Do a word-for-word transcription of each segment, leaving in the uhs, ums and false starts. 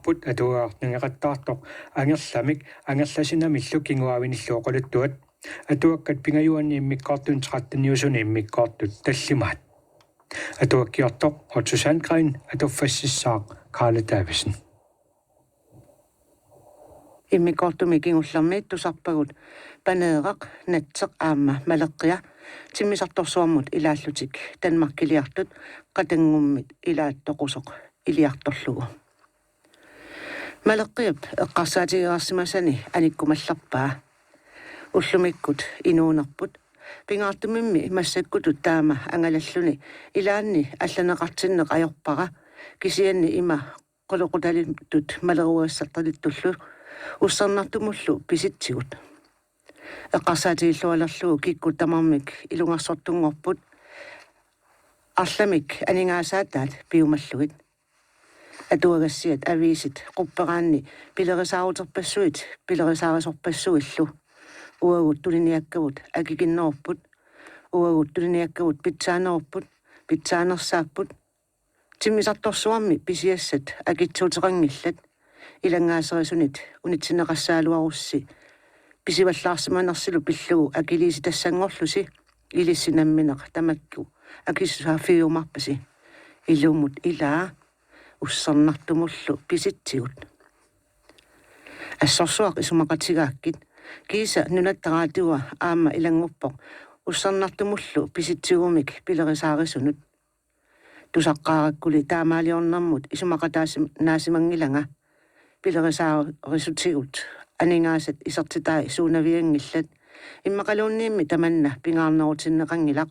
Put atuagaq nangeqattaartoq Angerlamik Angerlasinamillu kinguaavinillu oqaluttuat. Atuakkat pingajuanni immikkoortuni tretteniusuni immikkoortut tallimaat. Atuakkiortoq Otto Sandgreen, atuffassissaaq Karla Davidsen. Immikkoortumi kingullermi tusarpagut Paneeraq, Natseq aamma Maleqqia timmisartorsuarmut ilaallutik Danmarkiliartut qatanngummit ilaat toqusoq iliartorlugu. Maleqqiap eqqarsaatigereersimasani anikkumallerpaa. Ullumikkut inuunerput, pingaartumimmi massakkutut taama angalalluni ilaanni allaneqartinneq ajorpara, kisianni ima qulequtalittut maleruagassartalittullu ussernartumullu pisitsigut. Eqqarsaatigillualerlugu kikkut tamarmik ilungersortunngorput, arlamik aningaasaataat piumallugit. Atuagassiat, aviisit qupperaanni pilerisaaruterpassuit pilerisaarisorpassuillu. Uagut tuniniakkavut akikinnerupput. Uagut tuniniakkavut pitsaanerupput, pitsaanersaapput. Timmisartorsuarmi pisiassat akitsuuteqanngillat. Ilanngaaserisunit unitsinneqassagaluarussi pisivallaarsimanersilu pillugu akiliisitassanngorlusi, ilissi nammineq tamakku akisussaaffigiumaarpasi. Ilumut ilaa, ussernartumullu pisitsigut. Assorsuaq isumaqatigaakkit, kiisa Nunatta Radiua aamma ilannguppoq ussernartumullu pisitsigumik pilerisaarisunut. Tusaqqaarakkuli taamaaliornermut isumaqataasim-, naasimanngilanga. Pilerisaarissutigut aningaasat isertitai suunavianngillat. Immaqaluunniimmi tamanna pingaarnerutinneqanngilaq.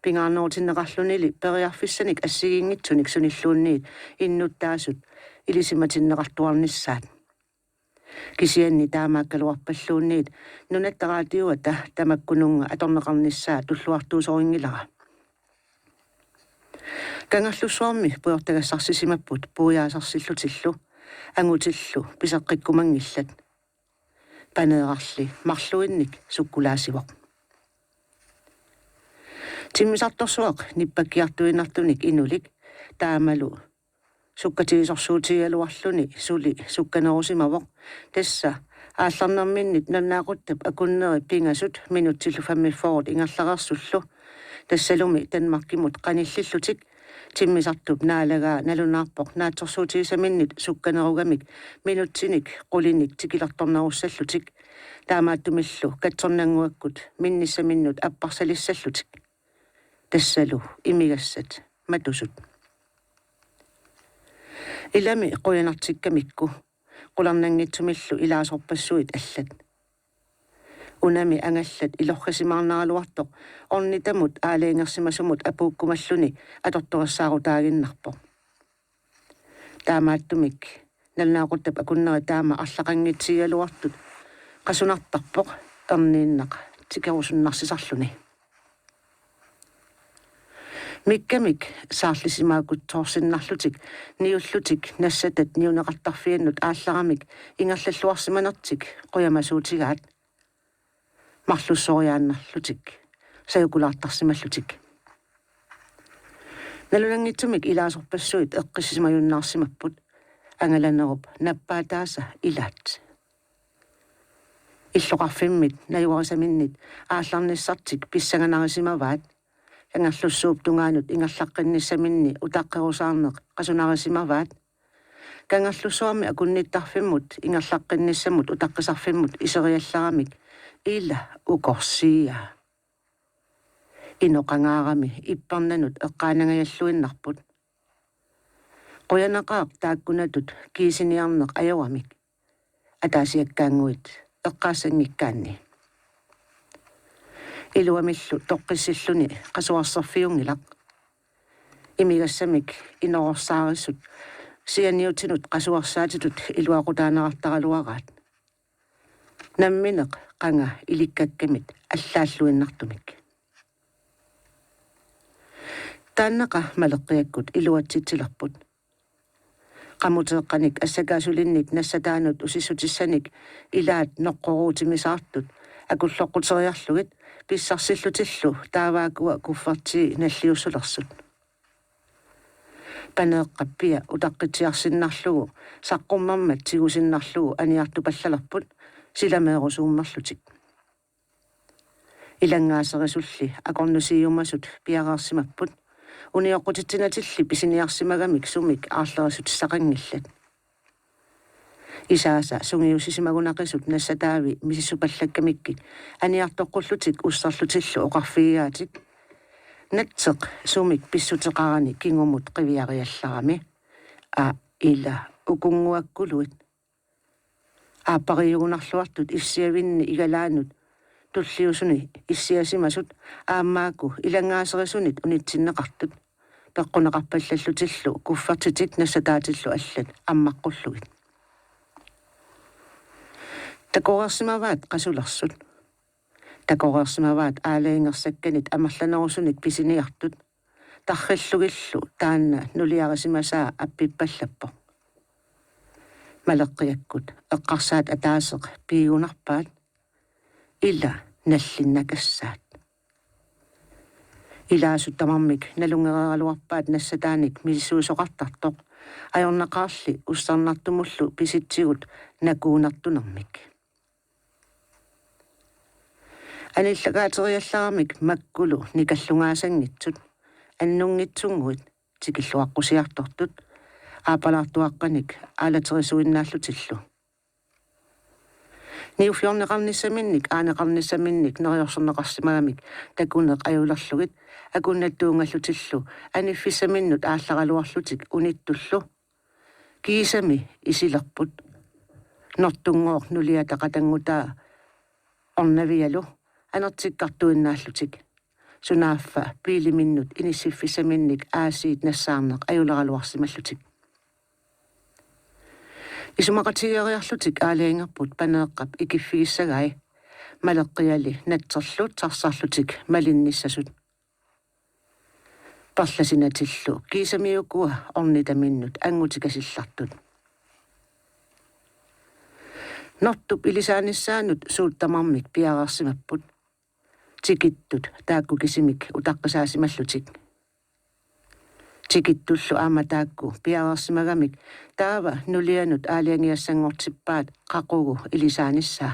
Pingaarnerutinneqarlunili periarfissanik assigiinngitsunik sunilluunniit innuttaasut ilisimatinneqartuarnissaat. Kisianni taamaakkaluarpalluunniit Nunatta Radiuata tamakkununnga atorneqarnissaa tulluartuusorinngilara. Kangerlussuarmi pujortagassarsisimapput puiaasarsillutillu, angutillu piseqqikkumanngillat. Paneerarli marluinnik sukkulaasivoq. Timmisartorsuaq nippakkiartuinnartunik inulik, taamalu sukkatigisorsuutigigaluarluni suli sukkanerusimavoq. Tassa aallarnerminnit nalunaaquttap akunneri pingasut minutsillu femogfyrre ingerlareersullu. Tassalumi Danmarkimut qanillillutik. Timmisartup naalagaa nalunaarpoq naatsorsuutigisaminnit sukkanerugamik minutsinik qulinik tikilertornerussallutik. Taamaattumillu katsornannguakkut minnissaminnut apparsalissallutik. Tassalu imigassat matusut. Ilami qujanartikkamikku, qularnanngitsumillu ilaasorpassuit allat. Unami angallat ilorrisimaarnaraluartoq ornitamut aalajangersimasumut apuukkumalluni atortorissaarutaaginnarpoq. Taamaattumik nalunaaquttap akunneri taama arlaqanngitsigigaluartut qasunartarpoq erniinnaq tikerusunnarsisarluni. Mikkamik saarlisimaakutsoorsinnarlutik niullutik nassatat niuneqartarfiannut aallaramik ingerlalluarsimanertik qujamasuutigaat. Marlussoriaannarlutik, sajukulaartarsimallutik. Nalunanngitsumik ilaasorpassuit eqqissisimajunnaarsimapput, angalanerup nappaataasa ilaat. Illoqarfimmit najugarisaminnik aallarnissartik pissanganarisimavaat. Kangerlussuup tungaanut ingerlaqqinnissaminni utaqqerusaarneq qasunarisimavaat. Kangerlussuarmi akunnittarfimmut ingerlaqqinnissamut utaqqisarfimmut iseriallaramik ila ukorsiaa. Inoqangaarami ippernanut eqqaanangajalluinnarput. Qujanaqaaq taakkunatut kiisiniarneq ajormamik, ataasiakkaannguit eqqaassanngikkaanni. Iluamillu toqqissilluni qasuerserfiunngilaq. Imigassamik inoorsaarissut sianiutinut qasuersaatitut iluaqutaanerartaraluaraat. Nammineq qanga ilikkakkamit allaalluinnartumik. Taannaqa Maleqqiakkut iluatsitsilerput. Qamuteeqqanik assakaasulinnik nassataanut usissutissanik ilaat noqqoruutimisaartut akulloqquteriarlugit pissarsillutillu taavaakkua kuffertii nalliussulersut. Paneeqqap pia utaqqitsiarsinnarlugu saqqummermat tigusinnarlugu aniartupallalerput silameerusuummerlutik. Ilanngaaserisulli akornusiiumasut piareersimapput, unioqqutitsinatilli pisiniarsimagamik sumik aarlerisutissaqanngillat. Isaasa sungiussisimagunaqisut nassataavi misissupallakkamikkit aniartoqqullutik usserlutillu oqarfigigaatik: Natseq sumik pissuteqarani kingumut qiviariallarami. Aa, ila, ukunnguakkuluit. Aappariiugunarluartut issiavinni igalaanut tulliusuni issiasimasut aammaakku ilanngaaserisunit unitsinneqartut peqquneqarpallallutillu kuffertitit nassataatillu allat ammaqqullugit. Takoreersimavaat qasulersut. Takoreersimavaat aalajangersakkanit amerlanerusunit pisiniartut. Tarrillugillu taanna nuliarisimasaa appippallappoq. Maleqqiakkut eqqarsaat ataaseq piigunarpaat. Ila nallinnakassaat. Ilaasut tamarmik nalunngereeraluarpaat nassataanik misissuisoqartartoq, ajornaqaarli ussernartumullu pisitsigut nakuunertunermik. Anillakaateriallaramik makkulu nikallungaasanngitsut, annunngitsunnguit tikilluaqqusiartortut, aappalaartuaqqanik aalaterisuinnaallutillu. Niuffiorneqarnissaminnik aaneqarnissaminnik neriorsorneqarsimagamik takuneq ajulerlugit akunnattuunngallutillu aniffissaminnut aallaraluarlutik unittullu kiisami isilerput. Nortunngooq nuliata qatanngutaa Ornavialu anertikkartuinnaallutik. Sunaaffa biiliminnut inissiffissaminnik aasiit nassaarneq ajuleraluarsimallutik. Isumaqatigeeriarlutik aalajangerput Paneeqqap ikiffigissagai, Maleqqiali Natserlu tarsarlutik malinnissasut. Perlasinatillu kiisami ukua ornitaminnut anngutikasillartut. Nortup ilisaanissaanut suut tamarmik piareersimapput. Tikittut taakku kisimik utaqqisaasimallutik. Tikittullu aamma taakku piareersimagamik taava nulianut aalajangiassanngortippaat qaqugu ilisaanissaa.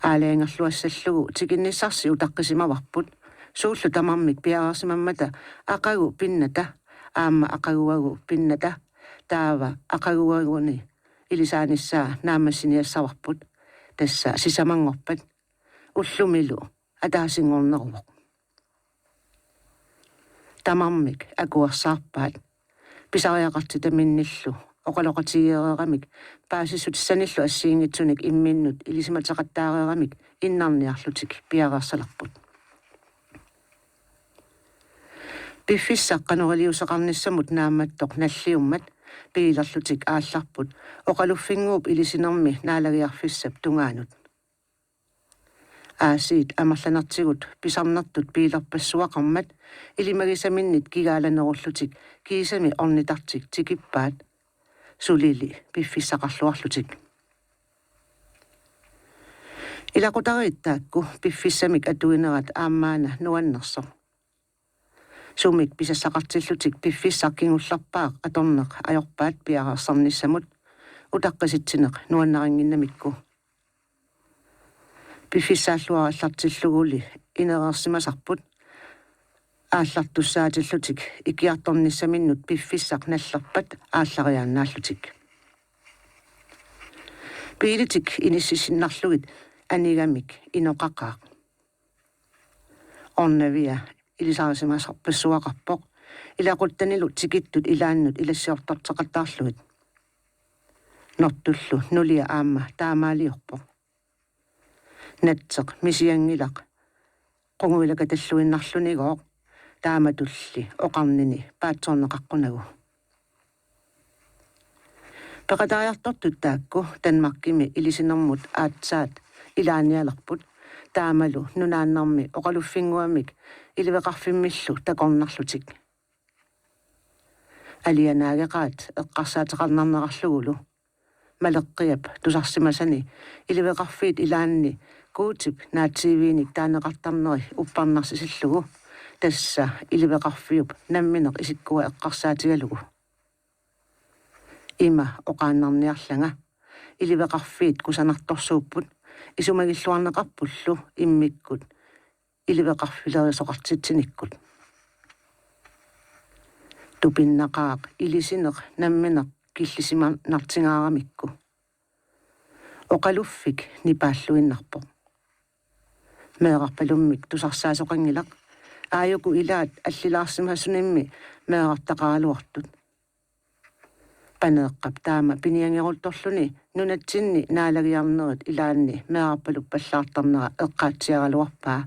Aalajangerluassallugu tikinnissarsi utaqqisimavarput, suullu tamarmik piareersimammata aqagu pinnata, aamma aqaguagu pinnata, taava aqaguaguni ilisaanissaa naammassiniassavarput, tassa sisamanngorpat, ullumilu ataasinngorneruvoq. Tamarmik akuersaarpaat, pisariaqartitaminnillu oqaloqatigeereeramik paasissutissanillu assigiinngitsunik imminnut ilisimateqattaareeramik innarniarlutik piareersalerput. Piffissaq qanoq iliuuseqarnissamut naammattoq nalliummat biilerlutik aallarput oqaluffinnguup ilisinermi naalagiarfissap tungaanut. Aasiit amerlanertigut pisarnertut biilerpassuaqarmat ilimagisaminnit kigaalanerullutik kiisami ornitartik tikippaat, sulili piffissaqarluarlutik. Ilaqutariit taakku piffissamik atuinerat aammaana nuannersoq. Sumik pisassaqartillutik piffissaq kingullerpaaq atorneq ajorpaat piareersarnissamut utaqqisitsineq nuannarinnginnamikku. Piffissaalluarallartilluguli inereersimasarput aallartussaatillutik ikiartornissaminnut piffissaq nallerpat aallariaannaallutik. Biilitik inississinnarlugit anigamik inoqaqaaq. Ornavia ilisarisimasarpassuaqarpoq ilaquttanilu tikittut ilaannut ilassiortorteqattaarlugit. Nortullu nulia aamma taamaaliorpoq. Natseq misianngilaq qunguilakatalluinnarlunigooq taamatulli oqarnini paatsoorneqaqqunagu. Peqataajartortut taakku Danmarkimi ilisinermut aatsaat ilaanialerput taamalu nunaannermi oqaluffinnguamik iliveqarfimmillu takornarlutik. Alianaageqaat eqqarsaateqarnarnerarlugulu Maleqqiap tusarsimasani iliveqarfiit ilaanni Guutip naatsiiviinik taaneqartarneri uppernarsisillugu tassa iliveqarfiup nammineq isikkua eqqarsaatigalugu. Ima oqaannarniarlanga: Iliveqarfiit kusanartorsuupput, isumagilluarneqarpullu immikkut iliveqarfilerisoqartitsinikkut. Tupinnaqaaq ilisineq nammineq killisimanartingaaramikku. Oqaluffik nipaalluinnarpoq. Meerarpalummik tusarsaasoqanngilaq, aajuku ilaat allilaarsimasunimmi meerartaqaraluartut. Paneeqqap taama piniangeruttorluni nunatsinni naalagiarnerit ilaanni meerarpaluppallaartarnera eqqaatsiaraluarpaa.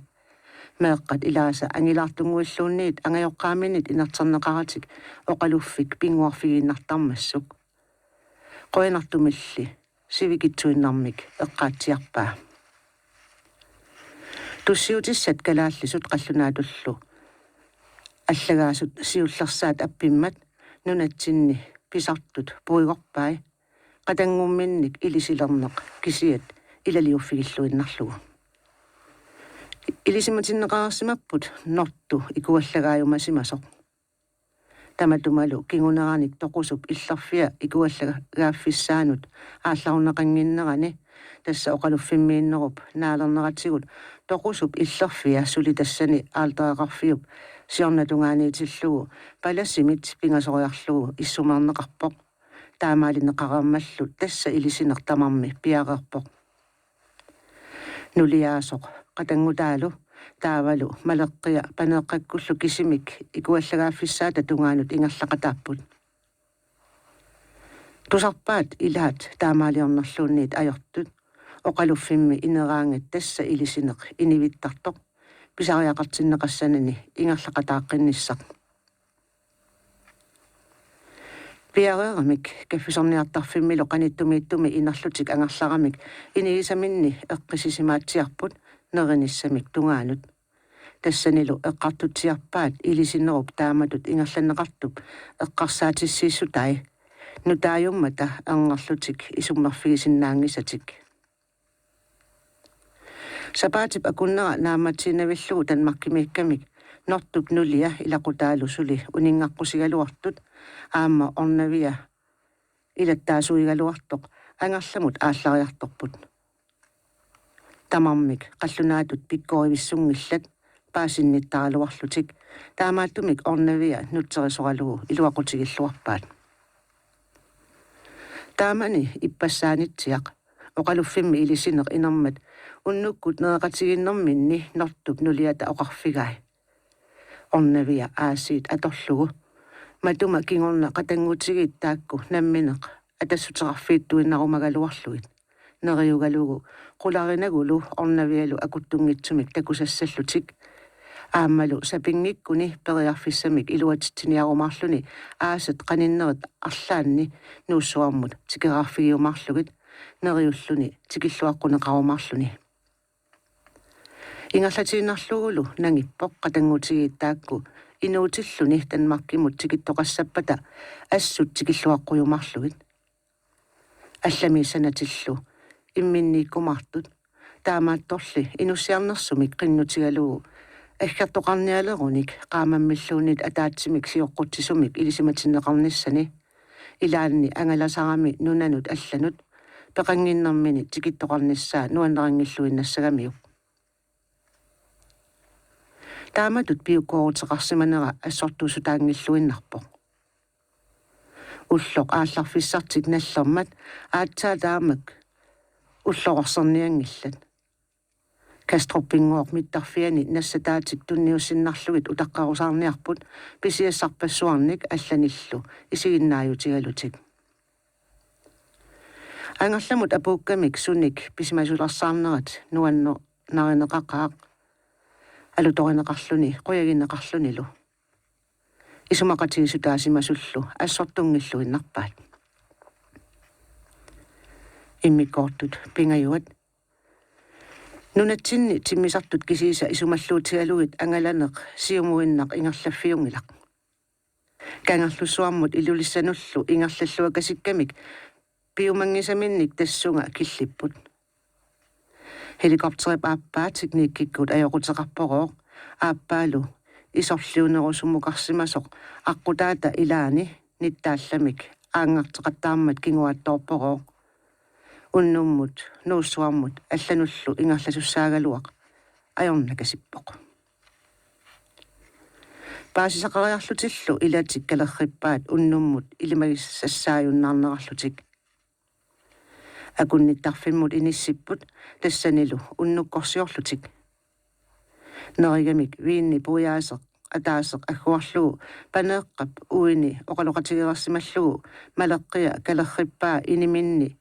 Meeqqat ilaasa angilaartunnguilluunniit angajoqqaaminit inerterneqaratik oqaluffik pinnguarfigiinnartarmassuk. Qujanartumilli sivikitsuinnarmik eqqaatsiarpaa. Tussiutissat kalaallisut qallunaatullu allagaasut siullersaat appimmat nunatsinni pisartut puigorpai, qatanngumminnik ilisilerneq kisiat ilaliuffigilluinnarlugu. Ilisimatinneqareersimapput Nortu ikuallagaajumasimasoq. Tamatumalu kinguneranik toqusup illerfia ikuallagaaffissaanut aallarunneqannginnerani, tassa oqaluffimmiinnerup naalerneratigut toqusup illerfia suli tassani aaltoreqarfiup siornatungaaniitillugu palasimit pingasoriarlugu issumeerneqarpoq. Taamaalineqareermallu tassa ilisineq tamarmi piareerpoq. Nuliaasoq qatanngutaalu taavalu Maleqqia Paneeqqakkullu kisimik ikuallagaaffissaata tungaanut ingerlaqataapput. Tusarpaat ilaat taamaaliornerluunniit ajortut, oqaluffimmi ineraangat tassa ilisineq inivittartoq pisariaqartinneqassanani ingerlaqataaqqinnissaa. Piareeramik kaffisorniartarfimmilu qanittumiittumi inerlutik angerlaramik inigisaminni eqqissisimaatsiarput nerinissamik tungaanut. Tassanilu eqqartutsiarpaat ilisinerup taamatut ingerlanneqartup eqqarsaatissiissutai nutaajummata erngerlutik isummerfigisinnaanngisatik. Sapaatip akunnera naammatsiinnavillugu Danmarkimiikkamik Nortup nulia ilaqutaalu suli uninngaqqusigaluartut aamma ornavia ilattaasuigaluartoq angerlamut aallariartorput. Tamarmik qallunaatut pikkorivissunngillat paasinnittaraluarlutik, taamaattumik ornavia nutserisoralugu iluaqutigilluarpaat. Taamani ippassaanitsiaq oqaluffimmi ilisineq inermat unnukkut nereqatigiinnerminni Nortup nuliata oqarfigai: Ornavia aasiit atorlugu matuma kingorna qatanngutigiit taakku nammineq atassuteqarfiittuinnarumagaluarlugit, neriugalugu qularinagulu ornavialu akuttunngitsumik takusassallutik, aammalu sapinngikkuni periarfissamik iluatitsiniarumaarluni aasat qaninnerit arlaanni nuussuarmut tikeraarfigiumaarlugit, neriulluni tikilluaqquneqarumaarluni. Ingerlatiinnarlugulu nangippoq qatanngutigiit taakku inuutilluni Danmarkimut tikittoqassappata assut tikilluaqqujumaarlugit. Allamiit sanatillu imminniikkumaartut, taamaattorli inussiarnersumik qinnutigalugu aggertoqarnialerunik qaammammilluunniit ataatsimik sioqqutsisumik ilisimatinneqarnissani, ilaanni angalasarami nunanut allanut peqannginnermini tikittoqarnissaa nuannarinngilluinnassagamiuk. Taamatut piukkooruteqarsimanera assortuussutaanngilluinnarpoq. Ulloq aallarfissartik nallermat aatsaat taamak ullorersornianngillat. Kastrupinngooq mittarfiani nassataatik tunniussinnarlugit utaqqerusaarniarput pisiassarpassuarnik allanillu isiginnaajutigalutik. Angerlamut apuukkamik sunik pisimasulersaarnerat nuannarineqaqaaq alutorineqarluni qujagineqarlunilu. Isumaqatigiissutaasimasullu assortunngilluinnarpaat. Immikkoortut pingajuat. Nunatsinni timmisartut kisiisa isumalluutigalugit angalaneq siumuinnaq ingerlaffiunngilaq. Kangerlussuarmut Ilulissanullu ingerlalluakasikkamik piumanngisaminnik tassunga killipput. Helikopterip aappaa teknikkikkut ajoquteqarporooq, aappaalu isorliunerusumukarsimasoq aqqutaata ilaani nittaallamik aanngarteqattaarmat kinguaattoorporooq. Unnummut Nuussuarmut allanullu ingerlasussaagaluaq ajornakasippoq. Paasisaqariarlutillu ilatik kalerrippaat unnummut ilimagisassaajunnaarnerarlutik. Akunnittarfimmut inissipput tassanilu unnukkorsiorlutik. Nerigamik viinni puiaaseq ataaseq agguarlugu Paneeqqap uini oqaloqatigereersimallugu Maleqqia kalerrippaa iniminni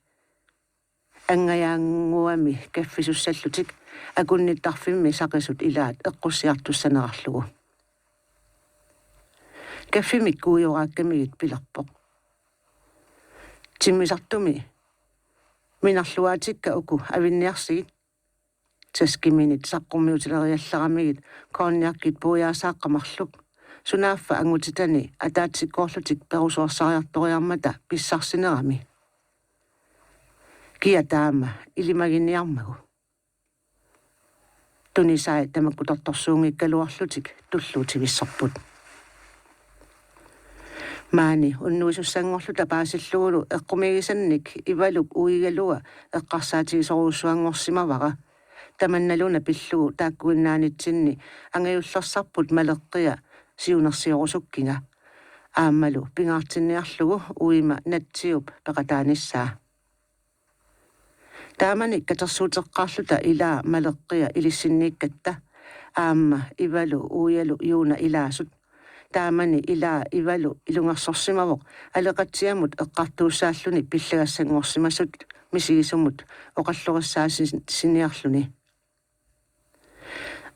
angajaannguami kaffisussallutik akunnittarfimmi saqisut ilaat eqqussiartussanerarlugu. Kaffimik kuujoraakkamigit pilerpoq: Timmisartumi minarluaatikka uku avinniarsigit. Taskiminit saqqummiutileriallaramigit cognacit puiaasaaqqat marluk, sunaaffa angutitani ataatsikkoorlutik perusuersariartoriarmata pissarsinerami. Kia taama ilimaginiarmagu? Tunisai tamakkutortorsuunngikkaluarlutik tulluutivissorput. Maani unnuisussanngorluta paasillugulu eqqumiigisannik Ivalup uigalua eqqarsaatigisorujussuanngorsimavara. Tamannaluna pillugu taakkuinnaanitsinni angajullersarput Maleqqia siunersiorusukkiga. Aammalu pingaartinniarlugu uima Natsiup peqataanissaa. Taamani katersuuteqqaarluta ilaa Maleqqia ilissinniikkatta aamma Ivalu uigalu Juuna ilaasut. Taamani ilaa Ivalu ilungersorsimavoq Aleqatsiamut eqqartuussaalluni pillagassanngorsimasut misigisumut oqallorissaasiniarluni.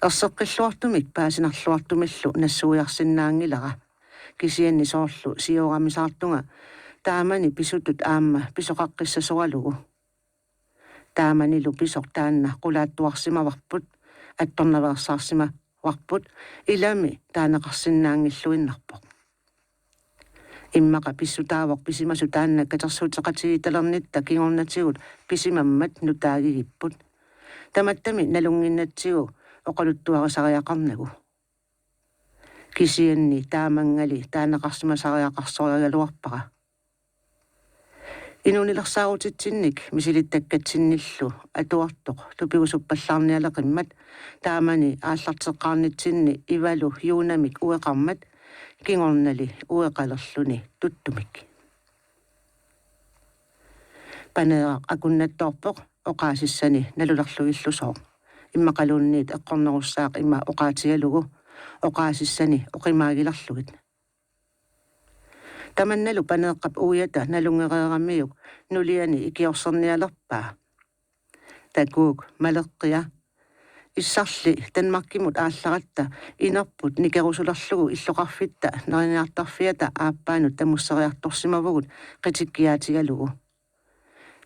Erseqqilluartumik paasinarluartumillu nassuiarsinnaanngilara, kisianni soorlu siooramisaartunga taamani pisutut aamma pisoqaqqissasoralugu. Taamanilu pisoq taanna qulaattuarsimavarput, attornaveersaarsimavarput, ilami taaneqarsinnaanngilluinnarpoq. Immaqa pissutaavoq pisimasoq taanna katersuuteqatigiittalernitta kingornatigut pisimammat nutaagigipput. Tamattami nalunnginnatsigu oqaluttuarisariaqarnagu. Kisianni taamanngali taaneqarsimasariaqarsorigaluarpara. Inuunilersaarutitsinnik misilittakkatsinnilu atuartoq tupigusuppallaarnialeqimmat taamani aallarteqqaarnitsinni Ivalu Juunamik ueqarmat kingornali ueqalerluni tuttumik. Paneeraq akunnattoorpoq oqaasissani nalulerlugillusooq. Immaqaluunniit eqqornerussaaq ima oqaatigalugu oqaasissani oqimaagilerlugit. Tamannalu Paneeqqap uiata nalunngereeramiuk nuliani ikiorsernialerpaa. Takuuk Maleqqia. Issarli Danmarkimut aallaratta inerput nikerusulerlugu illoqarfitta neriniartarfiata aappaanut tamusseriartorsimavugut qitikkiaatigalugu.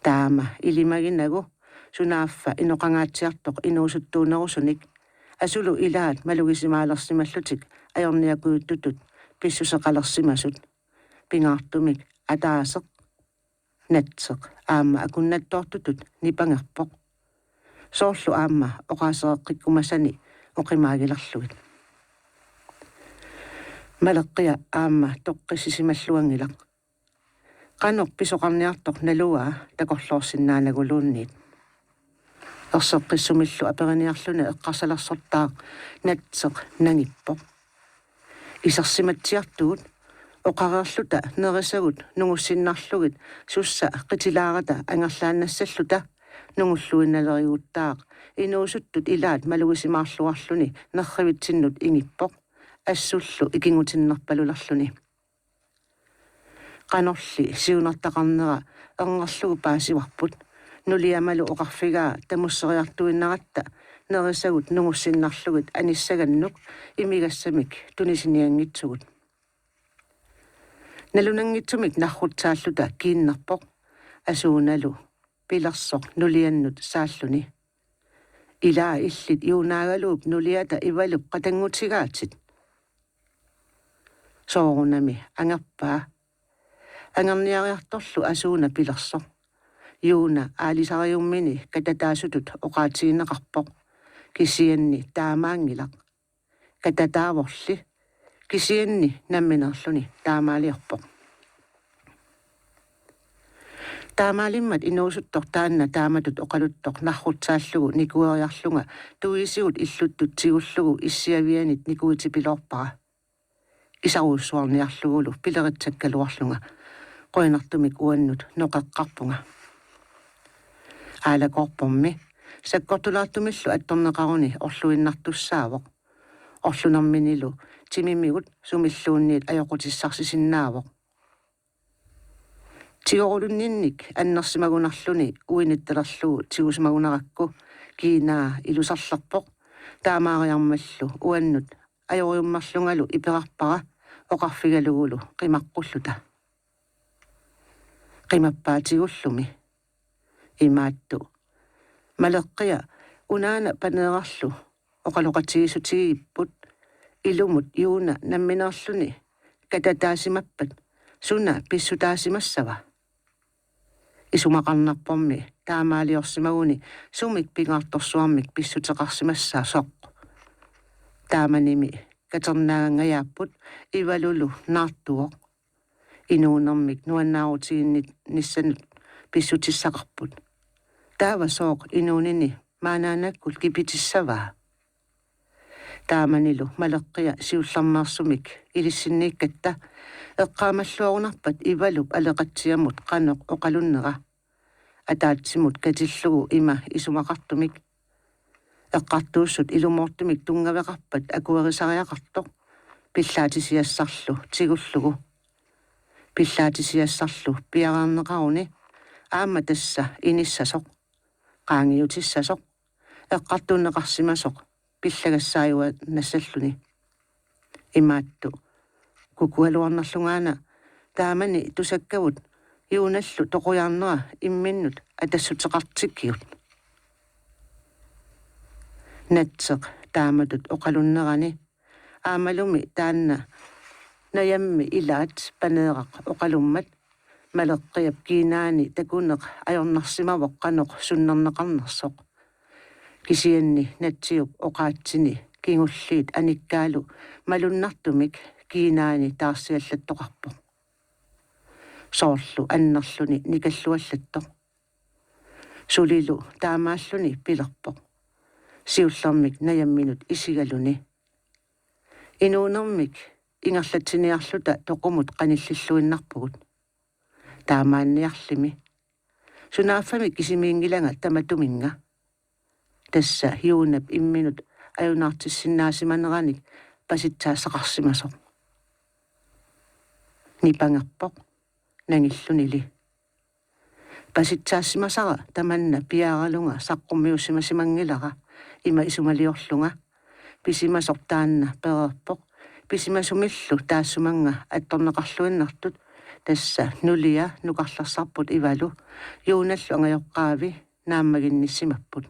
Taama ilimaginagu sunaaffa inoqangaatsiartoq inuusuttuunerusunik, asulu ilaat malugisimaalersimallutik ajorniakujuttutut pissuseqalersimasut, pingaartumik ataaseq, natseq aamma akunnattoortutut nipangerpoq. Soorlu aamma oqaasereqqikkumasani oqimaagilerlugit. Maleqqia aamma toqqissisimalluanngilaq. Qanoq pisoqarniartoq naluaa takorloorsinnaanaguluunniit. Erseqqissumillu aperiniarluni eqqarsalersortaaq natseq nangippoq. Isersimatsiartugut oqareerluta nerisagut nungussinnarlugit sussa qitilaarata angerlaannassalluta nungulluinnaleriguttaaq inuusuttut ilaat malugisimaarluarluni nerrivitsinnut ingippoq assullu ikinngutinnerpalulerluni. Qanorli siunertaqarnera erngerlugu paasivarput, nuliamalu oqarfigaa tamusseriartuinnaratta nerisagut nungussinnarlugit anissagannuk imigassamik tunisinianngitsugut. Nalunanngitsumik narrutsaalluta kiinnerpoq, asuunalu pilersoq nuliannut saalluni: Ilaa illit Juunaagaluup nuliata Ivalup qatanngutigaatit? Soorunami angerpaa. Angerniariartorlu asuuna pilersoq: Juuna aalisariummini katataasutut oqaatigineqarpoq, kisianni taamaanngilaq. katataavorli, kisianni nammineerluni taamaaliorpoq. Taamaalimmat inuusuttoq taanna taamatut oqaluttoq narrutsaallugu nikueriarlunga tuisigut illuttut tigullugu issiavianit nikuitipiloorpara. Isarujussuarniarlugulu pileritsakkaluarlunga qujanartumik uannut noqeqqarpunga. Aalakoorpormi sakkortulaartumillu attorneqaruni orluinnartussaavoq. Orlunerminilu timimigut sumilluunniit ajoqutissarsisinnaavoq. Tigorulunninnik annersimagunarluni uinittalerlugu tigusimagunarakku kiinaa ilusarlerpoq. Taamaariarmallu uannut ajoriummerlungalu iperarpara oqarfigalugulu qimaqqulluta: Qimappaatigullu-mi. Imaattoq: Maleqqia, unaana Paneerarlu oqaloqatigiissutigipput, ilumut Juuna nammineerluni katataasimappat suna pissutaasimassava? Isumaqarnarpormi taamaaliorsimaguni sumik pingaartorsuarmik pissuteqarsimassasoq. Taamanimi katernaagangajaapput Ivalulu naartuvoq. Inuunermik nuannaarutiginnissanut pissutissaqarput. Taava sooq inuunini maanaannakkut kipitissavaa? Taamanilu Maleqqia siullermeersumik ilissinniikkatta eqqaamalluarunarpat Ivalup aleqatsiamut qanoq oqalunnera. Ataatsimut katillugu ima isumaqartumik: Eqqartuussut ilumoortumik tunngaveqarpat akuerisariaqartoq, pillaatisiassarlu tigullugu. Pillaatisiassarlu piareerneqaruni aamma tassa inissasoq, qaangiutissasoq, eqqartuunneqarsimasoq pillagassaajuannassalluni. Imaattoq: Kukualuarnerlungaana taamani tusakkavut Juunallu toqujaarnera imminnut atassuteqartikkigut. Natseq taamatut oqalunnerani aammalumi taanna najammi ilaat Paneeraq oqalummat Maleqqiap kiinaani takuneq ajornarsimavoq qanoq sunnerneqarnersoq. Kisianni Natsiup oqaatsini kingulliit anikkaalu malunnartumik kiinaani taarsiallattoqarpoq. Soorlu annerluni nikalluallattoq. Sulilu taamaalluni pilerpoq, siullermik najamminut isigaluni: Inuunermik ingerlatsiniarluta toqumut qanillilluinnarpugut. Taamaanniarlimi. Sunaaffami kisimiinngilanga tamatuminnga. Tassa Juunap imminut ajunaartissinnaasimaneranik pasitsaassaqarsimasoq. Nipangerpoq nangillunili: Pasitsaassimasara tamanna piaaralunga saqqummiussimasimanngilara, ima isumaliorlunga. Pisimasoq taanna pereerpoq pisimasumillu taassumannga attorneqarluinnartut, tassa nulia nukarlersarput Ivalu Juunallu angajoqqaavi naammaginnissimapput.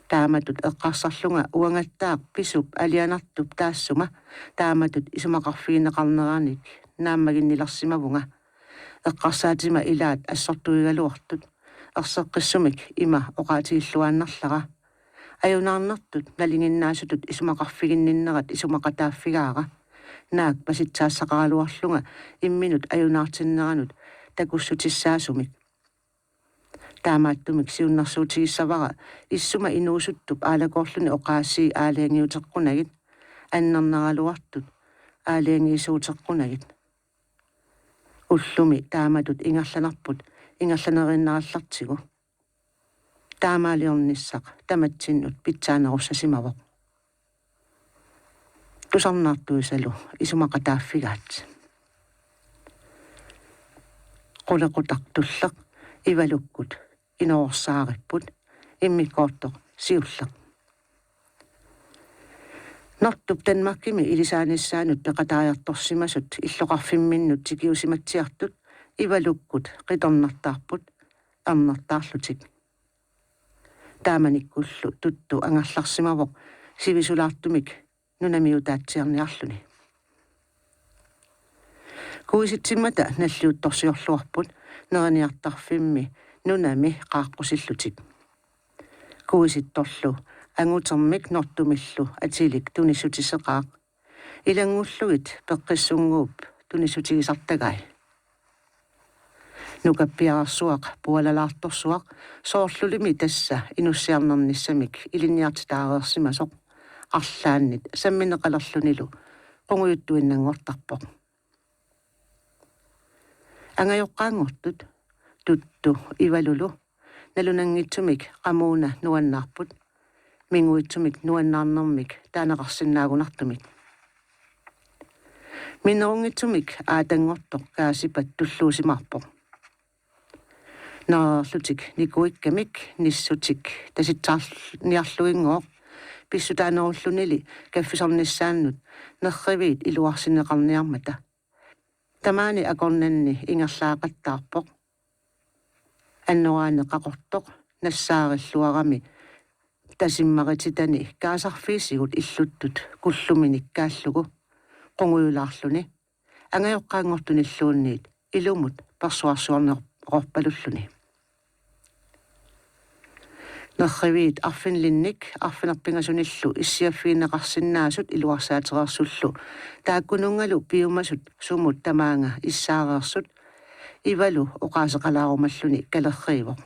Taamatut eqqarsarlunga uangattaaq pisup alianartup taassuma taamatut isumaqarfigineqarneranik naammaginnilersimavunga. Eqqarsaatima ilaat assortuigaluartut erseqqissumik ima oqaatigilluaannarlara: Ajunaarnertut nalinginnaasutut isumaqarfiginninnerat isumaqataaffigaara. Naak pasitsaassaqaraluarlunga imminut ajunaartinneranut takussutissaasumik. Taamaattumik siunnersuutigissavara issuma inuusuttup aalakoorluni oqaasii aalajangiuteqqunagit, annernaraluartut aalajangiisuuteqqunagit. Ullumi taamatut ingerlanerput ingerlaneriinnarallartigu. Taamaaliornissaq tamatsinnut pitsaanerussasimavoq. Tusarnaartuisalu isumaqataaffigaat. Qulequtartulleq Ivalukkut inoorsaaripput, immikkoortoq siulleq. Nortup Danmarkimi ilisaanissaanut peqataajartorsimasut illoqarfimminnut tikiusimatsiartut Ivalukkut qitornartaarput ernertaarlutik. Taamanikkullu tuttu angerlarsimavoq sivisulaartumik nunamiutaatsiarniarluni. Kuisitsimmata nalliuttorsiorluarput neriniartarfimmi nunami qaaqqusillutik. Kuisittorlu Angutermik Nortumillu atilik tunissutisseqaaq. Ilanngullugit peqqissunnguup tunissutigisartagai. Nukappiararsuaq pualalaartorsuaq soorlulimi tassa inussiarnernissamik ilinniartitaareersimasoq arlaannit sammineqalerlunilu qungujuttuinnanngortarpoq. Angajoqqaanngortut Tuttu Ivalulu nalunanngitsumik qamuuna nuannaarput, minguitsumik nuannaarnermik taaneqarsinnaagunartumik. Minnerunngitsumik aatanngortoq Kaasipat tulluusimaarpoq. Nareerlutik nikuikkamik nissutik tasitsaarniarluinngooq pissutaanerullunili kaffisornissaannut nerriviit iluarsineqarniarmata. Tamaani akornanni ingerlaaqattaarpoq. Annoraani qaqortoq nassaarilluarami tasimmarititani kaasarfiisigut illuttut kulluminik kaallugu qungujulaarluni angajoqqaanngortunilluunniit ilumut persuarsuarneqorpalulluni. Nerriviit arfinilinnik arfineq-pingasunillu issiaffigineqarsinnaasut iluarsaatereersullu taakkununngalu piumasut sumut tamaanga issaareersut Ivalu oqaaseqalaarumalluni kalerriivoq.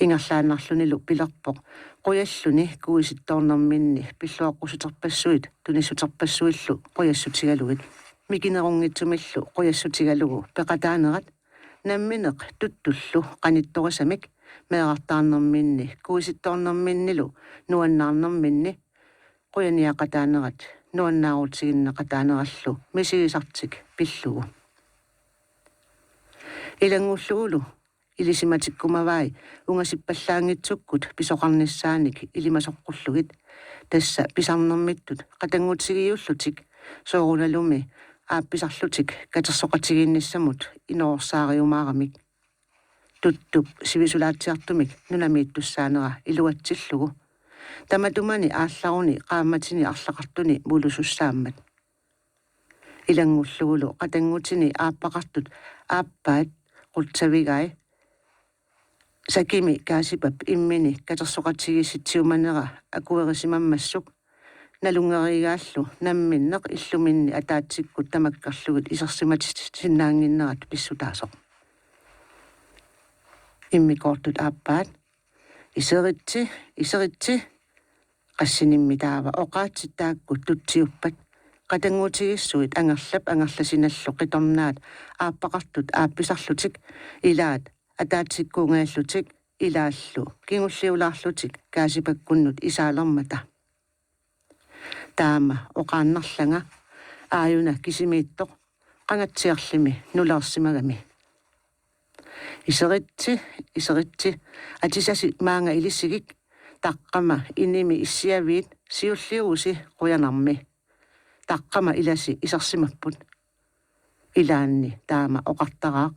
Ingerlaannarlunilu pilerpoq qujalluni kuisittoornerminni pilluaqqussuterpassuit tunissuterpassuillu qujassutigalugit. Mikinerunngitsumillu qujassutigalugu peqataanerat nammineq Tuttullu qanittorisamik meerartaarnerminni kuisittoornerminnilu nuannaarnerminni qujaniaqataanerat nuannaarutigineqataanerallu misigisartik pillugu. Ilanngullugulu ilisimatikkumavai ungasippallaanngitsukkut pisoqarnissaanik ilimasoqqullugit, tassa pisarnermittut qatanngutigiiullutik soorunalumi aappisarlutik katersoqatigiinnissamut inoorsaariumaaramik. Tuttup sivisulaatsiartumik nunamiittussaanera iluatsillugu. Tamatumani aallaruni qaammatini arlaqartuni mulusussaammat. Ilanngullugulu qatanngutini aappaqartut aappaat qutsavigai sakimi Kaasipap immini katersoqatigiissitsiumanera akuerisimammassuk, nalunngeriigaallu namminneq illuminni ataatsikkut tamakkerlugit isersimatissinnaannginnerat pissutaasoq. Immikoortut aappaat: Iseritsi, iseritsi! Qassinimmi taava oqaatsit taakku tutsiuppat? Qatanngutigiissuit Angerlap Angerlasinallu qitornaat aappaqartut aappisarlutik, ilaat ataatsikkuungajallutik, ilaallu kingulliulaarlutik Kaasipakkunnut isaalermata. Taama oqaannarlanga aajuna kisimiittoq qangatsiarlimi nuleersimagami: Iseritsi, iseritsi! Atisasi maanga ilisigik, taqqama inimi issiaviit siulliugusi qujanarmi. Taqqama ilasi isersimapput. Ilaanni taama oqartaraaq,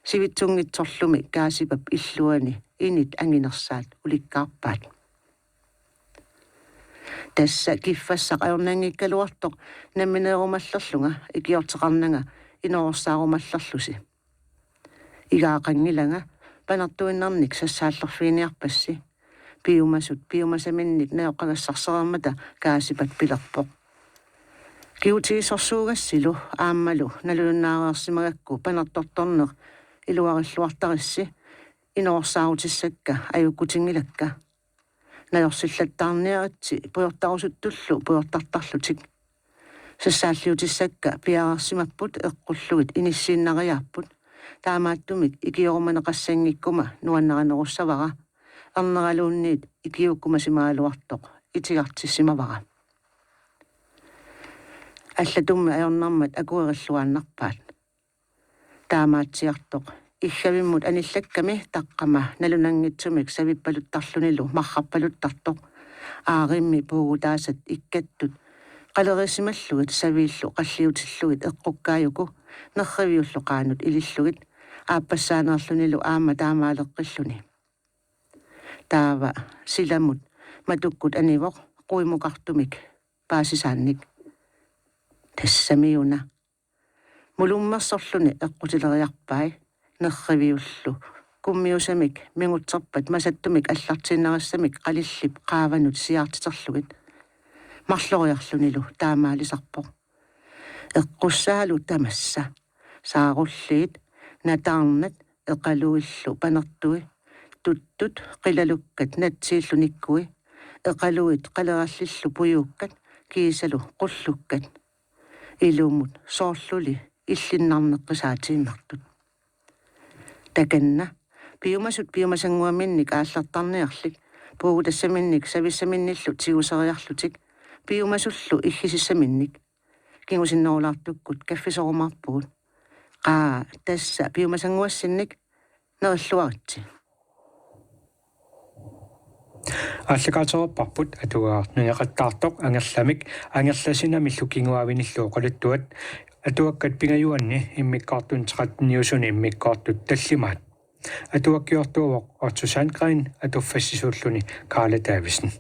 sivitsunngitsorlumi Kaasipap illuani init anginersaat ulikkaarpaat. Tassa kiffassaq ajornanngikkaluartoq nammineerumallerlunga ikiorteqarnanga inoorsaarumallerlusi. Igaaqanngilanga, panertuinnarnik sassaallerfiginiarpassi. Piumasut piumasaminnik najoqqagassarsereermata Kaasipat pilerpoq: Kigutigissorsuugassilu aammalu nalujunnaareersimagakku panertortorneq iluarilluartarissi, inoorsaarutissakka ajukkutinngilakka. Najorsillattaarniaritsi pujortarusuttullu pujortartarlutik. Sassaalliutissakka piareersimapput eqqullugit inissiinnariaapput. Taamaattumik ikiorumaneqassanngikkuma nuannarinerussavara. Erneraluunniit ikiuukkumasimagaluartoq itigartissimavara. Allatummi ajornarmat akuerilluaannarpaat. Taamaatsiartoq iggavimmut anillakkami taqqama nalunanngitsumik savippaluttarlunilu marrarpaluttartoq. Aarimmi puugutaasat ikkattut qalerisimallugit saviillu qalliutillugit eqqukkaajuku nerriviullu qaanut ilillugit aappassaaneerlunilu aamma taamaaleqqilluni. Taava silamut matukkut anivoq quimukartumik paasisaannik: Tassamiuna. Mulummersorluni eqqutileriarpai nerriviullu kummiusamik mingutserpat masattumik allartiinnarissamik qalillip qaavanut siaartiterlugit. Marloriarlunilu taamaalisarpoq. Eqqussaalu tamassa. Saarulliit, nataarnat, eqaluillu panertui, tuttut, qilalukkat natsiillu nikkui, eqaluit qalerallillu pujuukkat, kiisalu qullukkat. Ilumut soorluli illinnarneqqisaatiinnartut. Takanna, piumasut piumasannguaminnik aallartarniarlik, puugutassaminnik savissaminnillu tiguseriarlutik, piumasullu iggisissaminnik, kingusinnerulaartukkut kaffisorumaarpugut. Qaa, tassa piumasannguassinnik, nerilluaritsi. Aallakaatitaarparput atuagaq nangeqattaartoq Angerlamik Angerlasinamillu kinguaavinillu oqaluttuat, atuakkat pingajuanni immikkoortuni tretteniusuni immikkoortut tallimaat. Atuakkiortuuvoq Otto Sandgreen atuffassisuulluni Karla Davidsen.